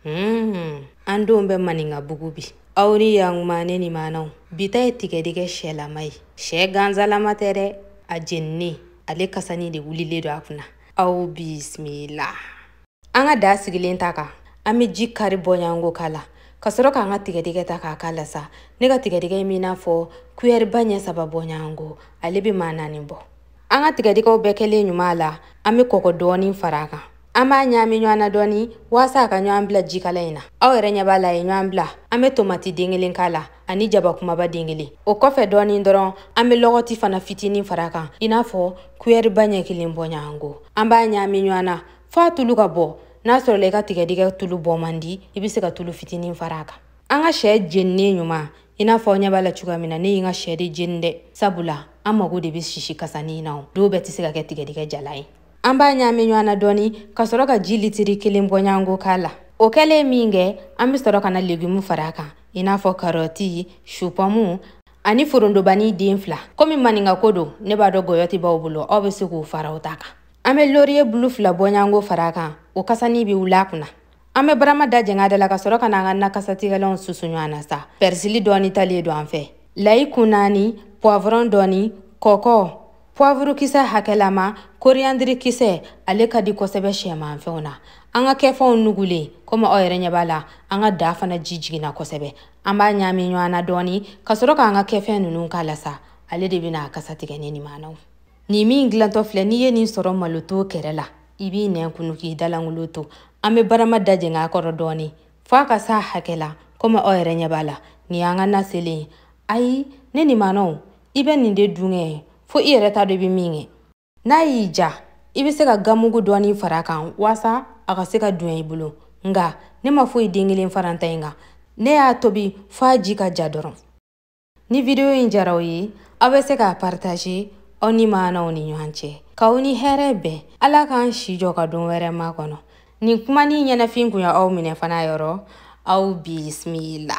An denw bɛ maninka bugu bi. Aw ni yankuma ne ni maanaw. Bi ta ye tigɛdɛgɛ sɛlama ye. Sɛ gansalama tɛ dɛ, a jeninen ale kasani de wulilen don a kunna. Aw bisimila. An ka da sigilen ta kan, an bɛ ji kari bɔɲanko k'a la ka sɔrɔ k'an ka tigɛdɛgɛ ta k'a k'a la sa. Ne ka tigɛdɛgɛ min n'a fɔ kuyɛriba ɲɛ 3 bɔɲanko, ale bɛ maa 4 bɔ. An ka tigɛdɛgɛw bɛɛ kɛlen ɲuman la, an bɛ kɔgɔ dɔɔni fara a kan. An b'a ɲaami ɲɔgɔn na dɔɔni walasa a ka ɲɔgɔn bila jikala in na. Aw yɛrɛ ɲɛ b'a la, a ye ɲɔgɔn bila. An bɛ tomati den kelen k'a la ani jaba kumaba den kelen. O kɔfɛ dɔɔni dɔrɔn, an bɛ lɔgɔti fana fitinin fara a kan, i n'a fɔ kuyɛriba ɲɛ kelen bɔɲɔgɔnko. An b'a ɲaami ɲɔgɔn na f'a tulu ka bɔ. N'a sɔrɔla i ka tigɛdɛgɛ tulu bɔ man di, i bɛ se ka tulu fitinin fara a kan. An ka sɛ jeninen ɲuman, i n'a fɔ aw ɲɛ b'a la cogoya min na, ne ye n ka sɛ de jeni dɛ, sabula an mago de bɛ sisi kasani na o. Dɔw bɛɛ tɛ se ka kɛ tigɛdɛgɛ jalan ye. An b'a ɲaami ɲɔgɔn na dɔɔni ka sɔrɔ ka ji litiri 1 bɔɲɔgɔnko k'a la. O kɛlen min kɛ, an bɛ sɔrɔ ka na legumu fara a kan, i n'a fɔ karɔti, supɔmu ani forondobani den 2. Komi maninka ko don, ne b'a dɔn gɔyɔ tɛ b'aw bolo, aw bɛ se k'o fara aw ta kan. An bɛ laurier bulu 2 bɔɲɔgɔnko fara a kan, o kasani bɛ wuli a kunna. An bɛ barama da jɛngɛ a da la ka sɔrɔ ka n'an ka nakasatigɛlanw susu ɲɔgɔn na sa. Pɛrisili dɔɔni talen don an fɛ, layi kun 4, poivron dɔɔni, kɔkɔ, poivre kisɛ hakɛlama, coriandre kisɛ, ale ka di kosɛbɛ sɛmanfɛnw na. An ka kɛfɛnw nugulen, komi aw yɛrɛ ɲɛ b'a la, an ka da fana ji jiginna kosɛbɛ. An b'a ɲaami ɲɔgɔn na dɔɔni ka sɔrɔ k'an ka kɛfɛn ninnu k'a la sa. Ale de bɛna a kasa tigɛ ne ni maanaw. Nin min dilantɔ filɛ, n'i ye nin sɔrɔ maloto kɛrɛ la, i b'i nɛn kunu k'i dalangolo to. An bɛ barama da jɛngɛ a kɔrɔ dɔɔni f'a ka s'a hakɛ la, komi aw yɛrɛ ɲɛ b'a la. Nin y'an ka na selen ye. Ayi, ne ni maanaw, i bɛ nin de dun kɛ fo i yɛrɛ t'a dɔn i bɛ min kɛ. N'a y'i ja, i bɛ se ka gamugu dɔɔni fara a kan walasa a ka se ka dunya i bolo. Nka ne ma foyi den kelen fara n ta in kan, ne y'a tobi f'a ji ka ja dɔrɔn. Ni video in diyara aw ye, aw bɛ se k'a partager aw ni maanaw ni ɲɔgɔn cɛ. K'aw ni hɛrɛ bɛn. Ala k'an si jɔ ka don wɛrɛ makɔnɔ. Nin kuma ni ɲɛnafin kun y'aw minɛ fana yɔrɔ, aw bisimila.